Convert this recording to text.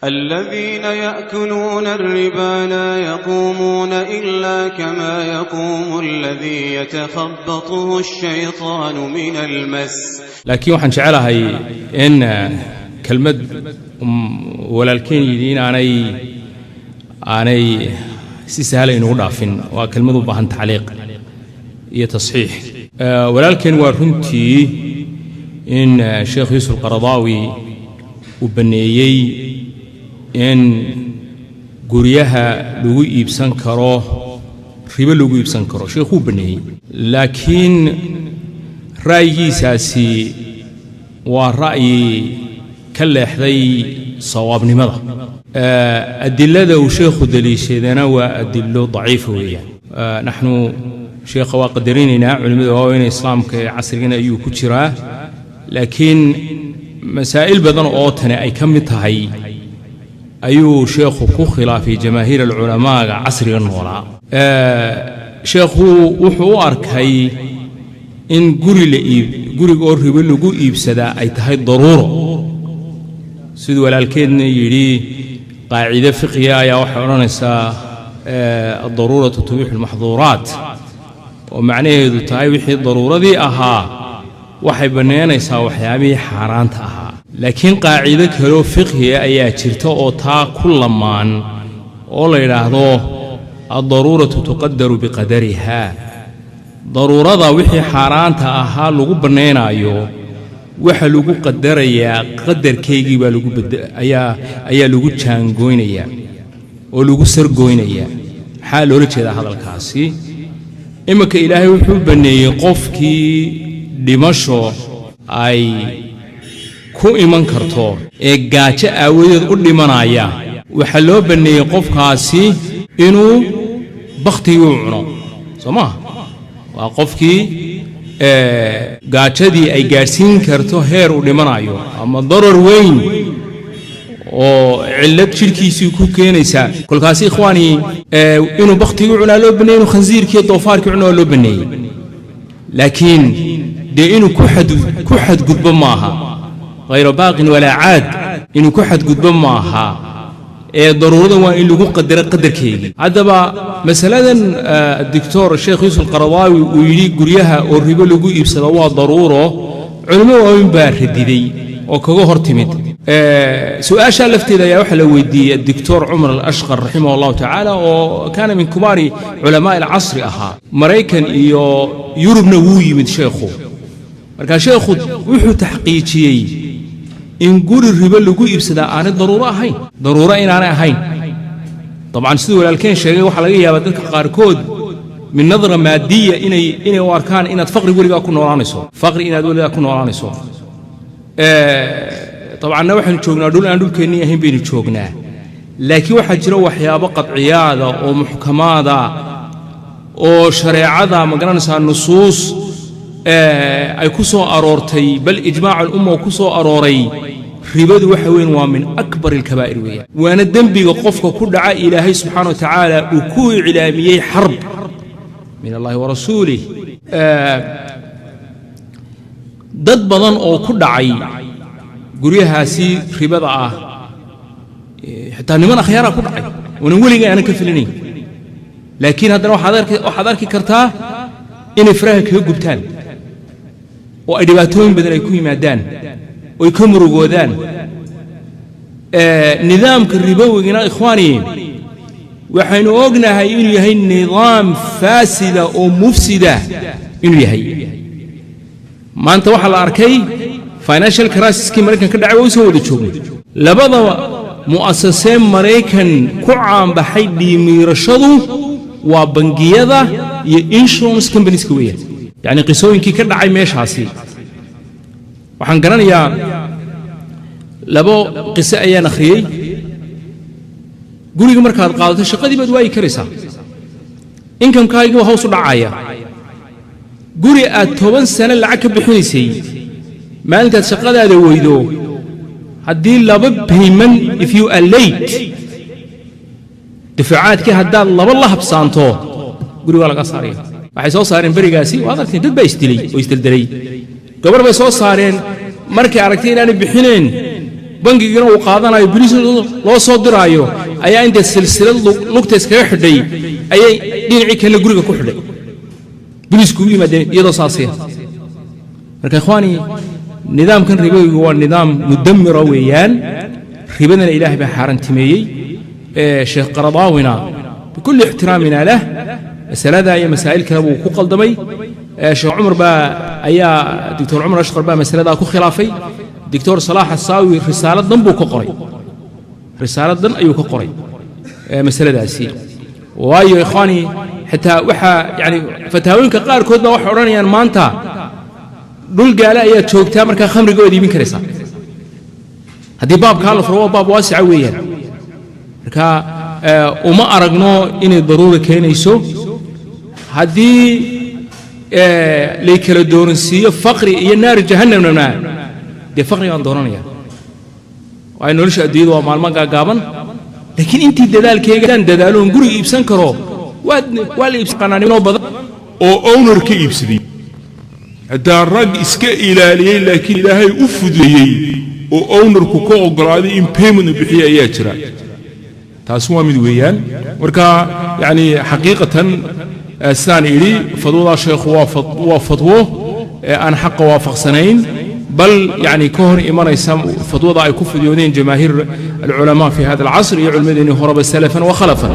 الذين يأكلون الربا لا يقومون إلا كما يقوم الذي يتخبطه الشيطان من المس. Laakiin waxaan jecelahay in kelmad walaalkeen yidhi in aanay si sahla inugu dhaafin. Waa kelmad u baahan tacliiq iyo tasxiix. Walaalkeen waa runtii in Sheekh Yuusuf Qaradaawi uu banneeyey in guryaha lagu iibsan karo ribo, lagu iibsan karo. Sheekhuu banneeyey, laakiin ra'yigiisaasi waa ra'yi ka leexday sawaabnimada. Adilada uu sheekhu deliishadana waa adilo daciifa weeyaan. Naxnu sheekha waa qadarinaynaa, culimmada waaweyn islaamka ee casrigana ayuu ku jiraa, laakiin masaa'il badan oo tani ay ka mid tahay ayuu sheekhu ku khilaafay jamaahiir alculamaaga casriga noolaa. Sheekhu wuxuu u arkay in guri la iib, guriga oo ribo lagu iibsadaa ay tahay daruuro. Siduu walaalkeedna yidhi, qaaciide fiqhiga ayaa waxay odhanaysaa addaruuratu tubiixu almaxduuraat, oo macnaheedu tahay wixii daruuradii ahaa waxay bannaynaysaa waxyaabihii xaaraanta ahaa. Laakiin qaaciido kaloo fiqhiga ayaa jirta oo taa ku lamaan, oo la yidhaahdo addaruuratu tuqadaru biqadariha. Daruurada wixii xaaraanta ahaa lagu bannaynaayo waxa lagu qadarayaa qadarkaygii baa lagu ayaa lagu jaangoynayaa oo lagu sargoynayaa. Maxaa loola jeedaa hadalkaasi? Iminka Ilaahay wuxuu banneeyey qofkii dhimasho ay ku iman karto ee gaajo aawadeed u dhimanaya, waxaa loo banneeyey qofkaasi inuu bakhtigii u cuno, soo maha? Waa qofkii gaajadii ay gaadhsiin karto heer uu dhimanayo ama darar weyn oo cillad jidhkiisii ku keenaysa. Kolkaasi, ikhwaani, inuu bakhtigii cunaa loo banneeyey, inuu khansiirkii doofaarkii cunaa loo banneeyey, laakiin dee inuu ku xadgudbo maaha, hayra baaqin walaa caad inuu ku xadgudbo maaha, ee daruurada waa in lagu qadaro qadarkeygii. Haddaba masaladan Doctor Sheekh Yuusuf Qaradaawi uu yidhi guryaha oo ribo lagu iibsado waa daruuro, culimo waaweyn baa radiday oo kaga hor timid. Su-aashaa lafteeda ayaa waxaa la weydiiyey Doctor Cumar Alashqar raximah allahu tacaala, oo kaana min kubaari culamaa'i alcasri ahaa, Maraykan iyo Yurubna wuu yimid sheekhu. Marka sheekhu wuxuu taxqiijiyey in guri ribo lagu iibsadaa aanay daruuro ahayn, daruuro inaanay ahayn. Dabcan, siduu walaalkeen sheegay, waxaa laga yaabaa dadka qaarkood min nadra maadiya inay u arkaan inaad faqri weligaa ku noolaanayso, faqri inaad weligaa ku noolaanayso. Dabcanna waxaynu joognaa dhul aan dhulkeennii ahayn baynu joognaa, laakiin waxaa jira waxyaabo qadciyaada oo muxkamaada oo shareecada, ma garanaysaa, nusuus ay ku soo aroortay, bal ijmaac alumma ku soo arooray. Ribadu waxa weyn waa min akbar alkabaa'ir weeyaan, waana dembiga qofka ku dhaca Ilaahay subxaana wa tacaala uu ku iclaamiyey xarb min Allahi wa rasuulih. Dad badan oo ku dhacay guryahaasi ribada ah, xitaa niman akhyaaraa ku dhacay oonan weligay aanan ka filinayn, laakiin haddana waxaad arki kartaa inay faraha kaga gubtaan oo ay dhibaatooyin badan ay ku yimaadaan oo ay ka murugoodaan. Nidaamka ribowigina, ikhwaani, waxaynu ognahay inuu yahay nidaam faasida oo mufsida inuu yahay. Maanta waxaa la arkay financial crisiskii Maraykan ka dhacay, waa u soo wada joognay. Labada mu'asasee Maraykan ku caanbaxay dhiimiirashadu waa bangiyada iyo insurance companieska weeyaan. Yacni qisooyinkii ka dhacay meeshaasi waxaan garanayaa, labo qiso ayaan akhriyey. Guriga markaad qaadato, shaqadii baad waayi karaysaa, incomekaagii waa hoos u dhacaya. Guri aad 10 sano lacag ka bixinaysay, maalintaad shaqadaada weydo, haddii laba payment, if you are late, dafacaadkii haddaad laba la habsaanto, guri waa laga saaraya. Waxay soo saareen berigaasi, waad aragteen, dad baa isdilay oo isdeldelay. Gabar bay soo saareen markay aragtay inaanay bixinayn. Bangigina uu qaadanayo, boliis loo soo diraayo, ayaa inta silsilad lugta iskaga xidhay ayay dhinacii kalena guriga ku xidhay. Boliisku u yimaadeen iyadoo saasiya. Marka ikhwaani, nidaamkan ribowiga waa nidaam mudamira weeyaan. Ribadana Ilaahay baa xaarantimeeyey. Sheekh Qaradaawina, bikulli ixtiraamina lah, masalada iyo masaa'il kale buu ku qaldamay. Sheekh Cumar baa ayaa, Doctor Cumar Ashqar baa masaladaa ku khilaafay. Doctor Salaax Asaawi risaalad dan buu ka qoray, risaalad dan ayuu ka qoray masaladaasi. Waayo ikhwaani, xitaa waxaa yani fataawooyinka qaarkood baa waxay odhanayaan maanta dhul gaale ayaad joogtaa, markaa khamriga waad iibin karaysaa. Haddii baabkaa la furo, waa baab waasica weeyaan. Marka uma aragno inay daruura keenayso. Haddii lay kala dooransiiyo faqri iyo naari jahannamna, dee faqri baan dooranaya, waayo nolosha adduunyada waa maalmo gaagaaban. Laakiin intii dadaalkayga aan dadaaloon guriga iibsan karo, waa la iibsan qanaanimo badan oo owner ka iibsaday, xitaa rag iska ilaaliyey laakiin Ilaahay u fududeeyey oo ownerku ka oggolaaday in payment uu bixiyey ayaa jira. Taasi waa mid weeyaan. Marka yacni xaqiiqatan sidaan idhi, fadwadaa sheekhu waa fadwo aan xaqa waafaqsanayn, bal yani ka hor imanaysa fadwada ay ku fidyoodeen jamaahiir alculamaa fi hada alcasr iyo culimmadeenii horeba, salafan wa khalafan.